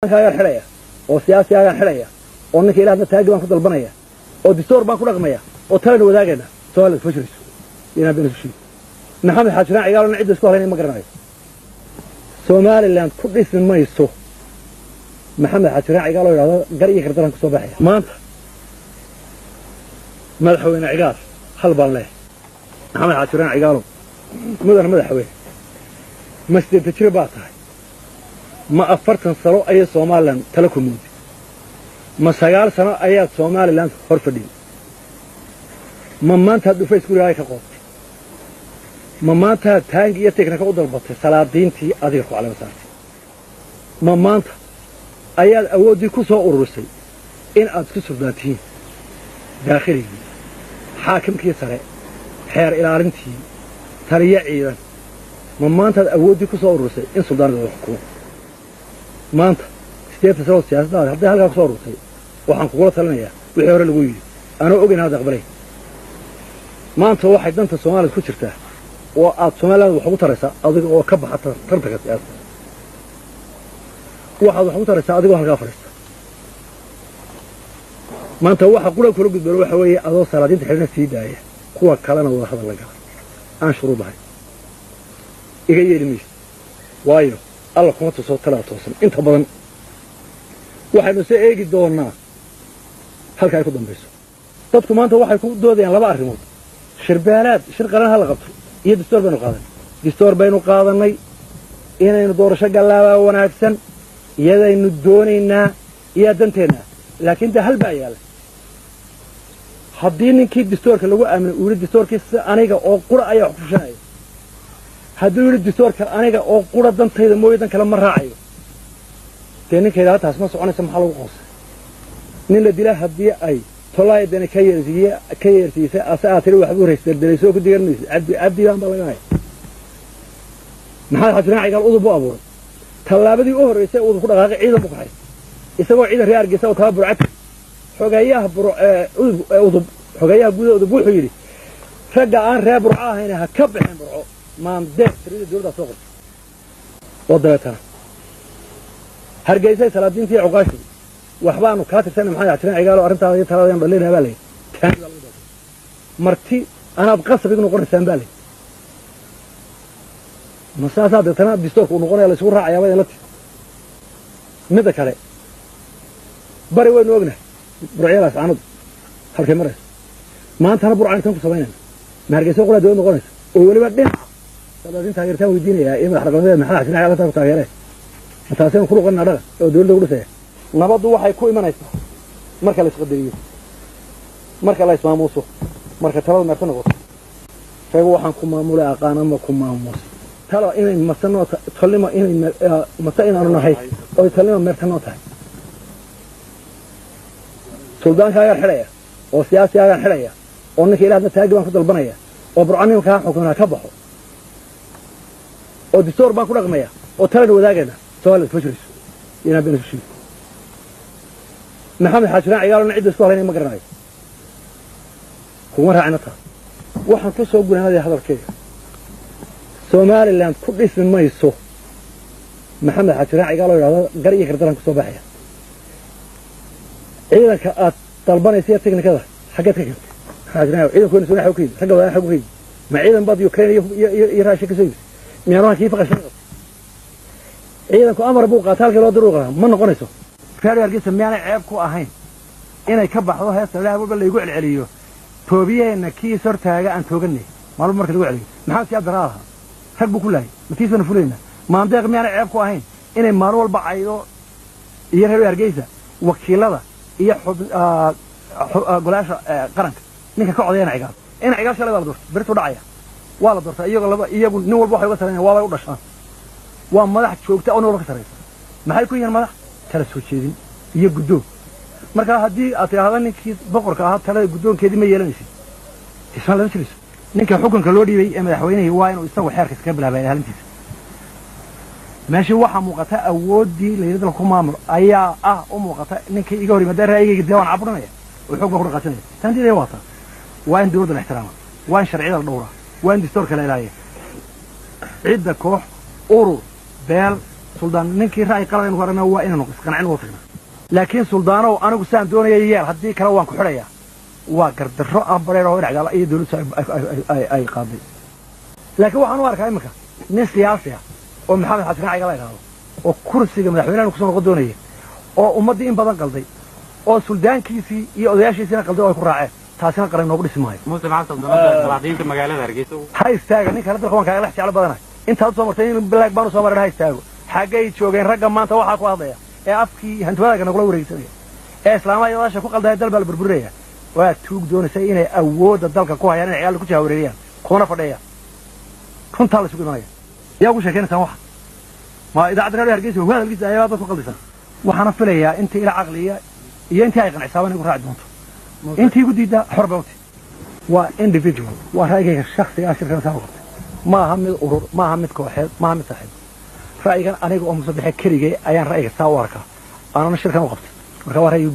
Kaagaan xidhaya oo siyaasiaagaan xidhaya oo ninka ilaahna taagi baan ku dalbanaya oo distoor baan ku dhaqmaya oo talena wadaagayna. Somaliland kuma jirayso inaan been isu sheegin. Maxamed Xaaji Raac Cigaalona cidda isku halaynaya ma garanayo. Somaliland ku dhismi mayso Maxamed Xaaji Raac Cigaal oo yidhahdo gar iyo gardaran kusoo baxaya. Maanta madaxweyne Cigaal hal baan leeyahay. Maxamed Xaaji Raac Cigaalow, mudana madaxweyne, ma 80 jir baa tahay? Ma 40 sano ayay Somalilan tala ku mooday? Ma 9 sano ayaad Somalilan hor fadhiyey? Ma maantaad dhufays gurigaaga ka qootay? Ma maantaad taangi iyo teknika u dalbatay salaadiintii adiga ku calama saartay? Ma maanta ayaad awooddii ku soo ururisay in aad isku surdaatiin daakhiligii, xaakimkii sare, xeer ilaalintii, taliyo ciidan? Ma maantaad awooddii ku soo ururisay in suldaanada la xukumo? Maanta 80 sanood siyaasaddaada hadday halkaa ku soo ururtay, waxaan kugula talinayaa wixii hore lagu yidhi anoo ogeyn hadda aqbalay. Maanta waxay danta Soomaalida ku jirtaa oo aad Somaliland wax ugu taraysaa adiga oo ka baxa tartanka siyaasadda. Waxaad wax ugu taraysaa adigoo halkaa fadhiista. Maanta waxa qura kula gudboon waxa weeye adoo salaadiinta xidhna sii daaya, kuwa kalena wada hadal la gala aan shuruud lahayn. Iga yeeli mayso, waayo Alla kuma tuso talada toosan. Inta badan waxaynu se eegi doonaa halka ay ku dambayso. Dadku maanta waxay ku doodayaan laba arrimood: shirbeelaad, shir qaran ha la qabto, iyo distoor baynu qaadanay. Distoor baynu qaadanay, inaynu doorasho gallaabaa wanaagsan, iyadaynu doonaynaa iyaa danteennaa. Laakiin dee hal baa yaalla: haddii ninkii distoorka lagu aaminay uu yidhi distoorkii si aniga oo qura ayaa wax ku fushanaya, hadduu yidhi distoorka aniga oo qura dantayda mooye dan kale ma raacayo, dee ninka yidhahda taas ma soconaysa, maxaa lagu qoosay? Nin la dila haddii ay tolaayadani ka yeersiiye ka yeersiisay, ase aad tiri waxbuu raysdaldelaysoo ku digan maysid. Cabdi cabdi baan baa laga haya. Maxamed Xaji Raac Cigaal udub buu abuuray. Tallaabadii u horraysay udub ku dhaqaaqay ciidan buu kaxay, isagoo ciidan reer Hargeysa oo taba Burcad. Xogeeyaha udub udub xogeeyaha gudaha udub wuxuu yidhi ragga aan reer Burco ahayn ha ka bixin Burco. Maandeeq tirada dowladdaa soo qortay oo dabeetana Hargeysay salaadiintii cuqaashii waxbaanu kaa tirsana Maxamed Xaji Raac Cigaal oo arrintaada iyo taladaanu dhalinaa baa layidhi. Taani baa lagu doortay. Marti anaad qasab igu noqonaysaan baa layidhi. Ma saasaa deetana distoorka uu noqonaya la isugu raacayaaba idinla ti? Midda kale, bari waynu ognahay burcyadaas caanadu halkay marayso. Maantana Burca intaan ku samaynayna, ma Hargeysa quraa dowlad noqonaysa oo weliba dhinaca salaadiin taageertaan weydiinayaa iyo madax dhaqameed Maxamed Xaji Raac Cigaal ku taageeree? Ma taasaynu ku noqonaa dhaqan oo dowladda ku dhisaya? Nabaddu waxay ku imanaysaa marka la isqadariyo, marka la ismaamuuso, marka taladu meerta noqoto. Reego waxaan ku maamulay aqaan ama ku maamuus talo inay masanoo tolnimo inay mase inaanu nahay oy tolnimo meertanoo tahay. Suldaankaagaan xidhaya oo siyaasiaagaan xidhaya oo ninka ilaahna taagi baan ku dalbanaya oo Burco nimankaa xukunaa ka baxo oo distoor baan ku dhaqmaya oo talena wadaagayna. Somaliland kuma jirayso inaan been isu sheegin. Maxamed Xaaji Raac Cigaalona cidda isku halaynaya ma garanayo. Kuguma raacina taa. Waxaan ku soo gunaanadaya hadalkayga: Somaliland ku dhismi mayso Maxamed Xaaji Raac Cigaal oo yidhahdo gar iyo gardaran kusoo baxaya. Ciidanka aad dalbanaysa iyo teknikada xaggeed ka keentay, Maxamed Xaaji Raac? Ciidanku wayna soo xag ka yimid, ragga wadaan xag ka yimid. Ma ciidan baad Ukraine iyo Russia ka soo iibisay? Miyaanu kii faqashan qabtay? Ciidanku amar buu qaata, halkii loo diru qataa. Ma noqonayso. Reer Hargeysa miyaanay ceeb ku ahayn inay ka baxdo heesta ilaah walba laygu celceliyo, toobiyaheenna kii hortaaga aan tooganay maalmo marka lagu celiyo? Maxaa siyaab daraa lahaa? Rag buu ku laayay, matiisana fulayna. Maandeeq miyaanay ceeb ku ahayn inay maalin walba caydo iyo reer Hargeysa wakiilada iyo golayaasha qaranka ninka ka codayana Cigaal? Ina Cigaal shalay baa la doortay, berituu dhacaya. Waa la doortay iyagoo laba iyagu nin walba waxay uga sarreeyaan waabay u dhashaan. Waa madax joogta oo nin walba ka sarreysa. Maxay ku yihiin madax? Tala soo jeedin iyo guddoon. Marka haddii aad tidhaahdo ninkii boqorka ahaa talada guddoonkeedii ma yeelanaysid, isma lama jirayso. Ninka xukunka loo dhiibay ee madaxweynihii waa inuu isagu xeerka iskaga bilaabay ilaalintiisa. Meeshii waxaa muuqata awooddii layidhi dalka ku maamul ayaa ah u muuqata ninkii iga hor yimaada ra'yigayga dee waan caburinaya oo xoog baan ku dhaqaajinaya. Taan diidaya waa taa. Waa in dowladda la ixtiraama, waa in sharciyada la dhowraa, waa in distoorka la ilaaliya. Cidda koox, urur, beel Suldaan, ninkii ra'yi qaladaynu ku aragna waa inaynu isqancin uga tagnaa. Laakiin suldaanow, anigu saan doonaya yeel, haddii kale waan ku xidhayaa, waa gardarro aan bareer oo dhacgaala iyo dawladdu ay qaaday. Laakiin waxaan u arkaa iminka nin siyaasi ah oo Maxamed Xasan Ciga la idhaahdo, oo kursiga madaxweynaha kusoo noqon doonaya, oo ummaddii in badan qalday, oo suldaankiisii iyo odayaashiisiina qalday oo ay ku raaceen, taasina qaran noogu dhisi maayo. Muuse, maxaa saldanada salaadiinta magaalada Hargeysa? Ha istaaga ninka dalka waan kaaga lex jeclo badanahay. Intaad usoo martay in bilaag baan usoo marin. Ha istaago. Xaggay joogeen ragga maanta waxaa ku hadlaya ee afkii hantiwadaaga nagula wareegsanaya ee islaamaha iyo odaasha ku qaldaya? Dal baa la burburinaya. Waa tuug doonaysa inay awoodda dalka ku hayaan, inay ciyaalka ku jahawareeriyaan, kuna fadhiyaan. Runtaa la isugu imanaya. Yaa ugu sheekaynaysaan waxa ma idaacadda Radio Hargeysa waa hadalkiisa ayaa dad ku qaldisan. Waxaana filayaa intii ila caqliya iyo intii ay qancisaaba inay ku raaci doonto. Intii igu diiddaa xor bay uti. Waa individual, waa ra'yigayga shakhsiga ah. Shirkan saa u qabtay maaha mid urur, maaha mid kooxeed, maaha mid saaxiib. Ra'yigan aniga oo Musabixe keligay ayaan ra'yiga saa u arkaa, aanana shirkan u qabtay. Marka waa ra'yiga.